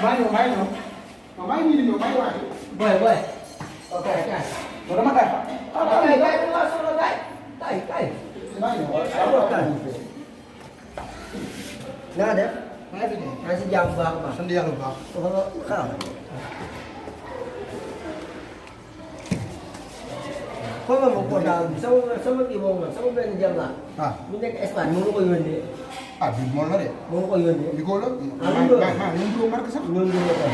maa ngi ñëw maa ngi ñëw non maa ngi nii di ñëw maa ngi waaj. boy. ok kay. non dama kay fa. kay dama solo kay. maa ngi ñëw. na nga def. maa ngi fi de. maa ngi si jàmm bu baax a baax. sant yàlla bu baax. xaaral. xool nga ma ko daal sama kii boobu nag sama benn jàmm laa. ah bu nekk Espagne moo ma ko yónnee. ah bii moom la de. moo ma ko yónnee. bi ko la. ah bi ko la ñoom du marque sax. ñoom du ma ko.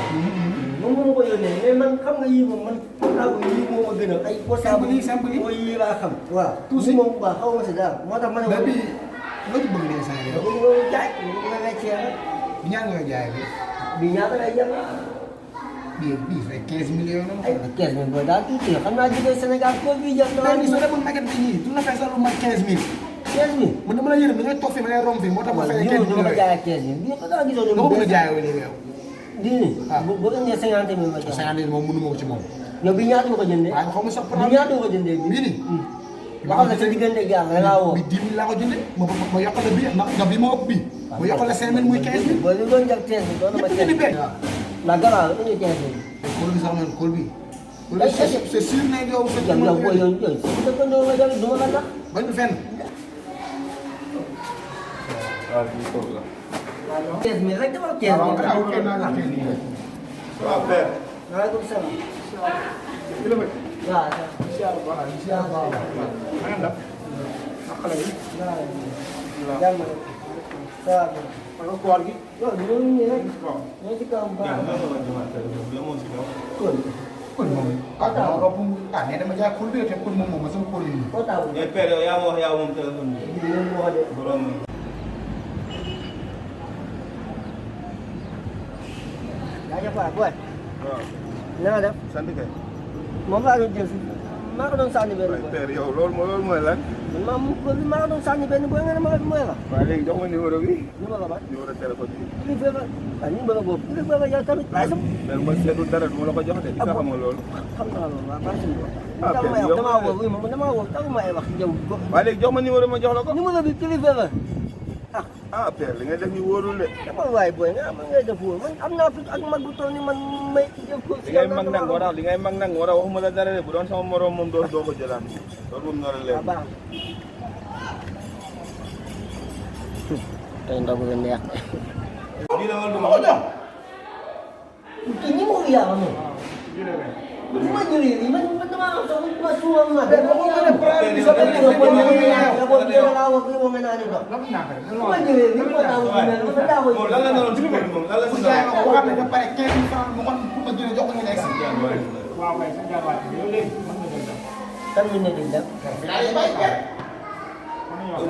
moom moo ma ko yónnee mais man xam nga yii moom man portable yii moo ma gënal ay portable simple yi mooy yii laa xam. waaw tout si moom waaw xaw ma si dara moo tax ma ne. mais bii loo ci bëgg dee saa yi. bu ñu jaay nga weccee rek. bi ñaar nga jaay bi. bii ñaata lay jar. bii fay 15 millions la. ay 15 000 booy daal tuuti xam naa jógee Sénégal koo bii jël. mais bii soo demoon maquette bi nii du la fay sax lu mat 15 000. 15 000. man dama la yërëm da ngay toog fii ma ngay romb fii moo tax ma fay 15 000 dama ko jaayee 15 000 bii ko daa gisoon. nga ko mën a jaayoo nii yow. nii waaw bu indee 50 000 ma jox. 50 000 moom mënu ma ko ci moom. yow bii ñaata nga ko jëndee. waaye xaw ma sax bii ñaata nga ko jëndee bii nii. ba xam ne sa diggante ak yàlla da ngaa woo. bi 10 000 laa ko jëndee ma yokkal la bii ndax bii moo ëpp bii. ma yokkal la 5 000 muy 15 000. booy li doon jar 15 000 doon na ma 15 000. ndax garaaw indi 15 000. kóol bi sax man kóol bi. ay c'est sûr ne yow. yow booy yow su dëkkandoo nga jël du ma la nax. bañ fenn. waaw bii foofu la. 15 000 rek dafa 15 000. waaw père. waaleykum salaam. waaw. jàmm rek. waaw. ak koor gi. loolu loolu nii rek. ñoo ci kaw bu baax. kon. kon moom. ah dama ko nee dama jaay kóol bi te kóol moom moom sama kóol yi. koo taw. mais père yow yaa ma wax yaa moom téléphone bi. bii yéen moo de. borom. jaajëf waay booy. waaw. na nga def. sant kay. moom laa doon jël si. maa ko doon sànni benn waaye booy. père yow loolu mooy lan. man maa ko doon sànni benn booy nga ne ma mooy la. waaye léegi jox ma numéro bi. numéro ba. numéro téléphone bi. kilifa ba. waaw numéro boobu kilifa ba yow tamit. mais ma seetlu dara du ma la ko jox de. di nga xam nga loolu. xam naa loolu waaw maa ngi ah père yow damaa woo oui man damaa woo taw ma ay wax yow. waaye léegi jox ma numéro ma jox la ko. numéro bi kilifa la. ah père li nga def ni wóorul de. dama waay booy nga man ngay def wóor man am naa fi ak mag bu toll ni man may def ko. li ngay mag nag moo tax li ngay mag nag moo tax waxuma la dara de bu doon sama morom moom doo ko jëlaat loolu moom nar a leer. waaw baax na. tey ndogu la neex. bii la wala du ma ko jox. te ñi mu yàlla moom. bu ma jëlee nii man damaa am sax ma suuma ma. mais boo ko mënee problème bi sa benn nga ko ñëwee nga ko jëlee laa wax li mu nga naan ndox. bu ma jëlee nii ko taw bi mel dama daa koy. moom lan la naroon ci kër moom lan la si jaay ma ko waxaat nañ ba pare 15 000 francs mu kon ma jëlee jox ko ngeen egg si. waaw kay sa jaabaat bi yow léegi mën nga jël kan ñu ne di dem.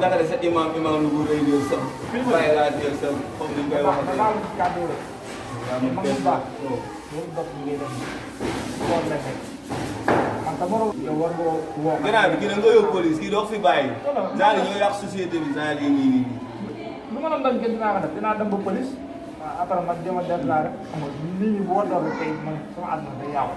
naka de sa imam lu bu rëy yow sa bàyyi laa jël sa comme ni ñu koy daal waxee. daal kàddu rek man bu baax loolu dox yi ngay def xool la nekk man ka moro yow war nga woo gannaaw bi kii da nga yóbbu police kii doo fi bàyyi. genre ñoo yàq société bi genre yi nii nii. lu ma doon bañ kenn dinaa ko def dinaa dem ba police waaw après man jéem a déclaré xam nga nit ñi bu war doon tey man sama àdduna day yàqu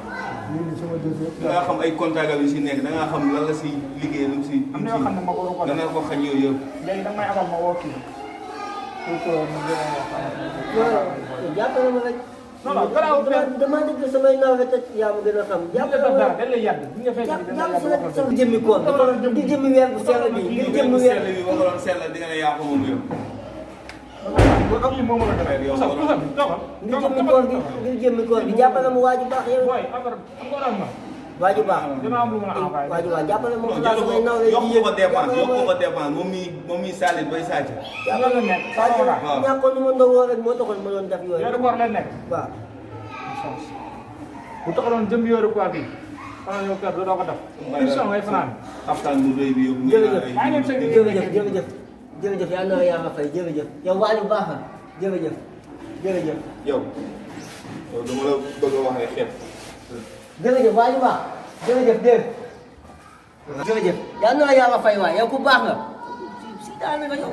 nit ñi sama dossier da ngaa xam ay contact yu si nekk da ngaa xam lan la si liggéey lu si. am na yoo xam ne ma waru ko def dana ko xañ yooyu yëpp. léegi da may abal ma woo kii pour que mu gën a waaw jàppale ma rek. non non garaaw dama dégg samay nawet ak yaa ma gën a xam. jàppale jàppale ma dara dañ lay yàgg bi nga fekk jàpp si rek sama jëmmi koor di jëmmi weer bu sell bi ngir jëmmi weer bi boo ko doon sell di nga ne yaa ko moom yow. kii moom la demee yow sax waroon ngir jëmmi koor gi ngir jëmmi koor gi jàppale ma waaju baax yow booy affaire am nga ma waaju baax dina am lu ma la envoyé waaju baax jàppale ma non xibaar samay naw lay yokku ko dépense yokku ko dépense moom mi salit bay sàcc. lan la nekk waaw ñàkkoon nu ma ndogoo rek moo taxoon ma doon def yooyu yoru koor lay nekk waaw bu taxaloon jëm yoru koor bi xanaa yow kër doo ko def mission ngay fanaan xaftaan bu rëy bi yow. jërëjëf jërëjëf yal na yaa ma fay jërëjëf yow waaju baax na jërëjëf yow dama la bëgg a wax ay xeet. jërëjëf waaju baax jërëjëf dégg jërëjëf yal na yaa ma fay waay yow ku baax nga si daanaka yow